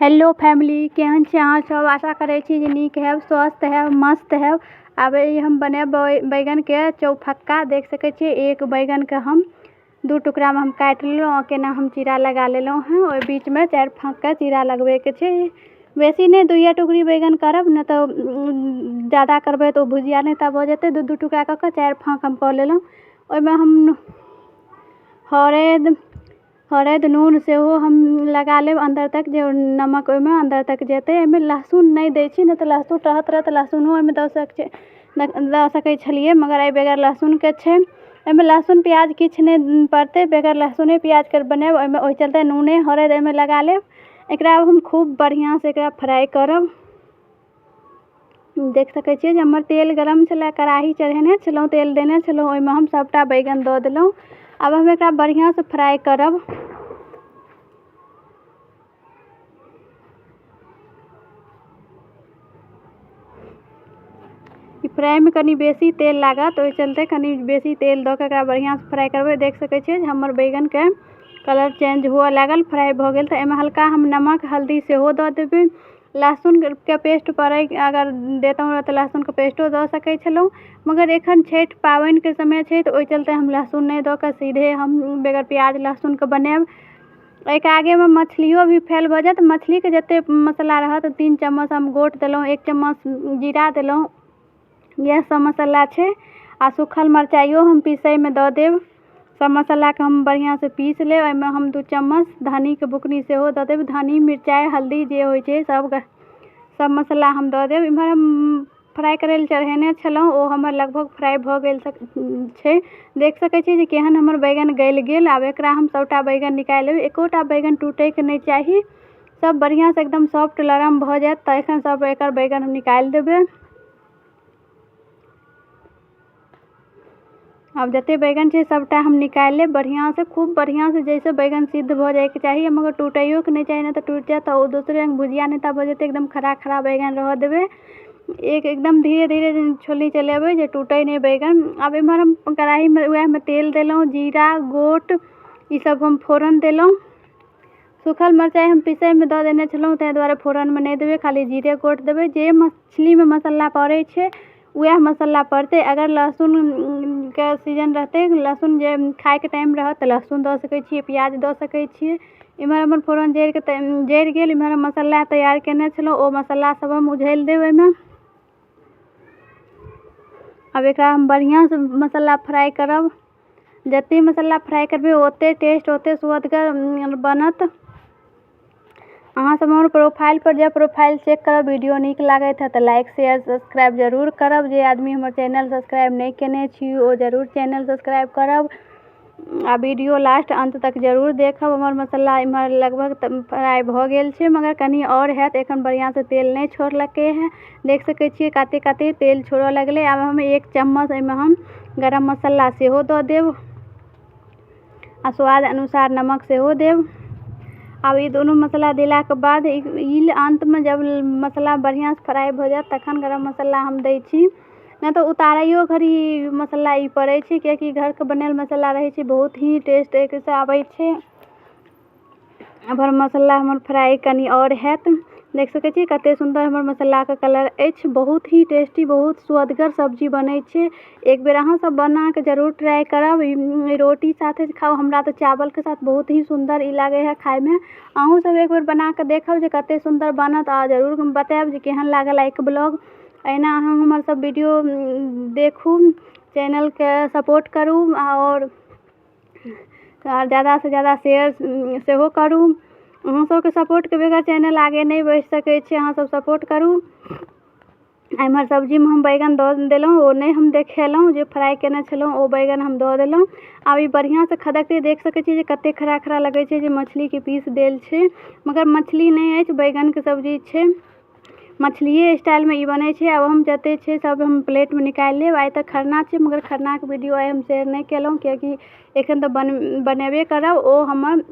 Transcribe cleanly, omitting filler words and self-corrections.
Hello family, केहन छी अहाँ सब? आशा करै छी जे नीक हैब, स्वस्थ हैब, मस्त हैब। आब ई हम बनायब बैगनके चौफक्का। देख सकै छियै, एक बैगनके हम दू टुकड़ामे हम काटि लेलहुँ आ केना हम चीरा लगा लेलहुँ हँ। ओहि बीचमे 4 फाँकके चीरा लगबैके छै। बेसी नहि, 2 टुकड़ी बैगन करब, नहि तऽ ज्यादा करबै तऽ ओ भुजिया नहि तऽ भऽ जेतै। 2-2 टुकड़ा कऽ कऽ 4 फाँक हम कऽ लेलहुँ। ओहिमे हम हरैद नून सेहो हम लगा लेब अन्दर तक, जे नमक ओहिमे अन्दर तक जेतै। एहिमे लहसुन नहि दै छी, नहि तऽ लहसुन रहत रहए तऽ लहसुनो ओहिमे दऽ सकै छलियै, मगर एहि बगैर लहसुनके छै। एहिमे लहसुन प्याज किछु नहि पड़तै, बगैर लहसुने प्याजके बनायब। ओहिमे ओहि चलते नूने हरैद एहिमे लगा लेब। एकरा हम खूब बढ़िआँसँ एकरा फ्राइ करब। देख सकै छियै जे हमर तेल गरम छलै, कड़ाही चढ़ेने छलहुँ, तेल देने छलहुँ, ओहिमे हम सबटा बैगन दऽ देलहुँ। आब हम एकरा बढ़िआँसँ फ्राइ करब। ई फ्राइमे कनि बेसी तेल लागत, ओहि चलते कनि बेसी तेल दऽ कऽ एकरा बढ़िआँसँ फ्राइ करबै। देख सकै छियै जे हमर बैगनके कलर चेंज हुअ लागल, फ्राइ भऽ गेल। तऽ एहिमे हल्का हम नमक हल्दी सेहो दऽ देबै। लहसुनके पेस्ट पड़ै अगर देतहुँ तऽ लहसुनके पेस्टो दऽ सकै छलहुँ, मगर एखन छठि पाबनिके समय छै तऽ ओहि चलते हम लहसुन नहि दऽ कऽ सीधे हम बगैर प्याज लहसुनके बनायब। एहिके आगेमे मछलियो भी फेल भऽ जायत। मछलीके जतेक मसल्ला रहत, 3 चम्मच हम गोट देलहुँ, 1 चम्मच जीरा देलहुँ, इएह सब मसल्ला छै। आ सूखल मरचाइयो हम पीसैमे दऽ देब। सब मसल्लाके हम बढ़िआँसँ पीस लेब। एहिमे हम 2 चम्मच धनीके बुकनी सेहो दऽ देब। धनी, मिरचाइ, हल्दी जे होइ छै सब मसल्ला हम दऽ देब। इम्हर हम फ्राइ करै लए चढ़ेने छलहुँ, ओ हमर लगभग फ्राइ भऽ गेल छै। देख सकै छियै जे केहन हमर बैगन गलि गेल। आब एकरा हम सबटा बैगन निकालि लेबै। एकोटा बैगन टूटैके नहि चाही, सब बढ़िआँसँ एकदम सॉफ्ट लरम भऽ जायत। तऽ एखन सब एकर बैगन हम निकालि देबै। आब जते बैगन छै सबटा हम निकालि लेब बढ़िआँसँ, खूब बढ़िआँसँ, जाहिसँ बैगन सिद्ध भऽ जाइके चाही, मगर टूटैयोके नहि चाही, नहि तऽ टूटि जायत तऽ ओ दोसरे रङ्ग भुजिया नहि तऽ भऽ जेतै। एकदम खड़ा खड़ा बैगन रहऽ देबै। एक एकदम धीरे धीरे छोलनी चलेबै जे टूटै नहि बैगन। आब एम्हर हम कड़ाहीमे वएहमे तेल देलहुँ, जीरा गोट ई सब हम फोरन देलहुँ। सूखल मरचाइ हम पीसैमे दऽ देने छलहुँ, ताहि दुआरे फोरनमे नहि देबै, खाली जीरे गोट देबै। जे मछलीमे मसल्ला पड़ै छै वएह मसल्ला पड़तै। अगर लहसुनके सीजन रहतै, लहसुन जे खाइके टाइम रहत तऽ लहसुन दऽ सकै छियै, प्याज दऽ सकै छियै। एम्हर हमर फोरन जरि गेल। एम्हर हम मसल्ला तैयार केने छलहुँ, ओ मसल्ला सब हम उझैल देब एहिमे। आब एकरा हम बढ़िआँसँ मसल्ला फ्राइ करब। जते मसल्ला फ्राइ करबै ओते टेस्ट, ओते सुअदगर बनत। अहाँ सब हमर प्रोफाइल पर जाउ, प्रोफाइल चेक करब। वीडियो नीक लागैत है तऽ लाइक शेयर सब्सक्राइब जरूर करब। जे आदमी हमर चैनल सब्सक्राइब नहि केने छी ओ जरूर चैनल सब्सक्राइब करब आ वीडियो लास्ट अन्त तक जरूर देखब। हमर मसल्ला एम्हर लगभग फ्राइ भऽ गेल छै, मगर कनि आओर हैत। एखन बढ़िआँसँ तेल नहि छोड़लकै हँ। देख सकै छियै काते काते तेल छोड़ऽ लगलै। आब हम 1 चम्मच एहिमे हम गरम मसल्ला सेहो दऽ देब आ स्वाद अनुसार नमक सेहो देब। आब ई दुनू मसल्ला देलाके बाद ई अन्तमे जब मसल्ला बढ़िआँसँ फ्राइ भऽ जायत तखन गरम मसल्ला हम दै छी, नहि तऽ उतारैयो घड़ी मसल्ला ई पड़ै छै, कियाकि घरके बनायल मसल्ला रहै छै, बहुत ही टेस्ट एहिसँ आबै छै। हमर मसल्ला हमर फ्राइ कनि आओर हैत। देख सकै छियै कते सुन्दर हमर मसल्लाके कलर अछि। बहुत ही टेस्टी, बहुत सुअदगर सब्जी बनै छै। एक बेर अहाँ सब बनाकऽ जरूर ट्राइ करब। रोटी साथे खाउ, हमरा तऽ चावलके साथ बहुत ही सुन्दर ई लागै है खाइमे। अहूँ सब एक बेर बनाकऽ देखब जे कते सुन्दर बनत आ जरूर बतायब जे केहन लागल आइके ब्लॉग। एहिना अहाँ हमर सब वीडियो देखू, चैनलके सपोर्ट करू आओर ज्यादासँ ज्यादा शेयर सेहो करू। अहाँ सबके सपोर्टके बगैर चैनल आगे नहि बढ़ि सकै छै, अहाँ सब सपोर्ट करू। एम्हर सब्जीमे हम बैगन दऽ देलहुँ, ओ नहि हम देखेलहुँ जे फ्राइ केने छलहुँ, ओ बैगन हम दऽ देलहुँ। आब ई बढ़िआँसँ खदकतै। देख सकै छियै जे कते खड़ा खड़ा लगै छै जे मछलीके पीस देल छै, मगर मछली नहि अछि, बैगनके सब्जी छै। मछलिए स्टाइलमे ई बनै छै। आब हम जते छै सब हम प्लेटमे निकालि लेब। आइ तऽ खरना छै, मगर खरनाके वीडियो आइ हम शेयर नहि केलहुँ, कियाकि एखन तऽ बनेबे करब। ओ हमर